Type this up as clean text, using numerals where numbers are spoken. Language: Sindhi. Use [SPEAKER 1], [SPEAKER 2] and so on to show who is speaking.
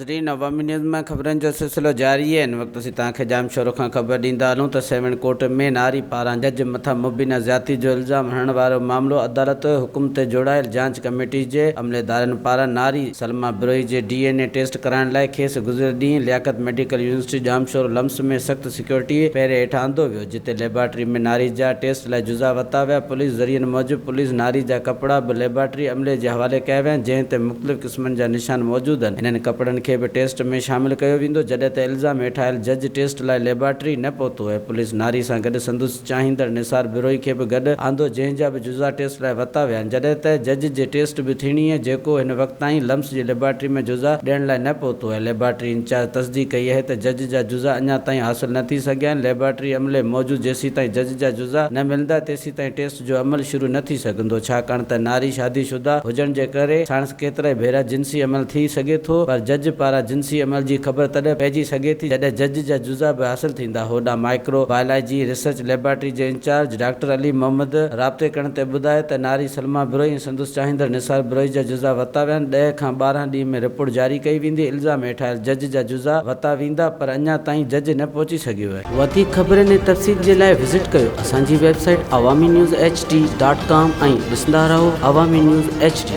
[SPEAKER 1] ناظرين عوامي نيوز مان خبرن جو سلسلو جاري آهي هن وقت اسين توهان کي ڄامشورو کان خبر ڏيندا هلون ته سيوهڻ ڪورٽ ۾ ناري پاران جج مٿان مبينا زيادتي جو الزام هڻڻ وارو معاملو عدالت حڪم تي جوڙايل جاچ ڪميٽي جي عمليدارن پاران ناري سلميٰ بروهي جي ڊي اين اي ٽيسٽ ڪرائڻ لاء کيس گذريل ڏينهن Liaquat medical university Jamshoro LUMHS ۾ سخت سيڪيورٽي پهري هيٺ آندو ويو جتي ليبارٽري ۾ ناري جا ٽيسٽ لاء جزا ورتا ويا پوليس ذريعن موجب پوليس ناري جا ڪپڙا به ليبارٽري عملي جي حوالي ڪيا ويا آهن جنهن تي مختلف قسمن جا نشان موجود آهن، انهن ڪپڙن کي به ٽيسٽ ۾ شامل ڪيو ويندو، جڏهن ته الزام هيٺ آيل جج ٽيسٽ لاء ليبارٽري نه پهتو ۽ پوليس ناري سان گڏ سندس چاهيندڙ نثار بروهي کي به گڏ آندو جنهن جا به جزا ٽيسٽ لاء ورتا ويا آهن، جڏهن ته جج جي ٽيسٽ به ٿيڻي آهي جيڪو هن وقت تائين لمس جي ليبارٽري ۾ جزا ڏيڻ لاء نه پهتو آهي، ليبارٽري انچارج تصديق ڪئي آهي ته جج جا جزا اڃا تائين حاصل نه ٿي سگهيا آهن، ليبارٽري عملي موجود جيسيتائين جج جا جزا نه ملندا تيسيتائين ٽيسٽ جو عمل شروع نه ٿي سگهندو ڇاڪاڻ ته ناري شادي شده هجڻ جي ڪري ساڻس ڪيترائي ڀيرا جنسي عمل ٿي سگهي ٿو پر جج پاران جنسي عمل جي خبر تڏهن پئجي سگهي ٿي جڏهن جج جا جزا به حاصل ٿيندا. هوڏانهن مائڪرو بائلاجي ريسرچ ليبارٽري جي انچارج ڊاڪٽر علي محمد رابطي ڪرڻ تي ٻڌايو ته ناري سلميٰ بروهي ۽ سندس چاهيندڙ نثار بروهي جا جزا ورتا ويا آهن ڏهه کان 12 ڏينهن ۾ رپورٽ جاري ڪئي ويندي الزام هيٺ آيل جج جا جزا ورتا ويندا پر اڃا تائين جج نه پهچي سگهيو آهي. وڌيڪ خبرن ۽ تفصيل جي لاء وزٽ ڪيو اسان جي website Awami news H D dot com ۽ ڏسندا رهو عوامي نيوز ايڇ ڊي.